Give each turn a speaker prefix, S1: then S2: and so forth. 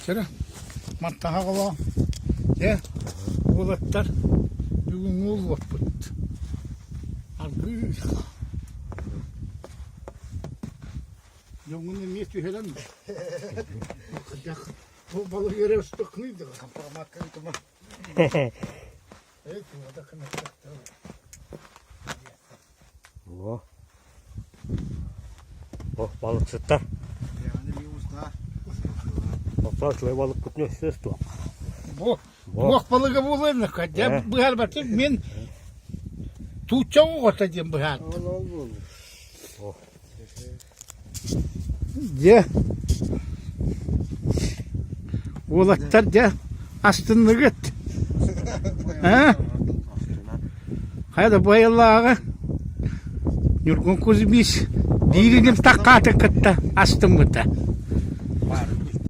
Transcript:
S1: Чөрө, мантаһа оҕолоо. Дьэ, уолаттар, бүгүҥҥү уолуоппут. Аргыый. Дьоҥҥун эмиэ түһэрэн Бу балык эрэ устукнуй да компроматка ыытыма. Эй, туода кынаттахтар.
S2: О. О, балыксыттар. Оттон үчүгэй балыкпытын өссө ыстуох.
S1: Бу туох балыга буолуон дьэ быһаарбатын мин туучча оҕото диэн быһаардым. Дьэ, уолаттар дьэ астынныгыт? Аа? Хайа да бу айыллааҕы Ньургун Кузьмич биириним таккааты кытта астыммыта.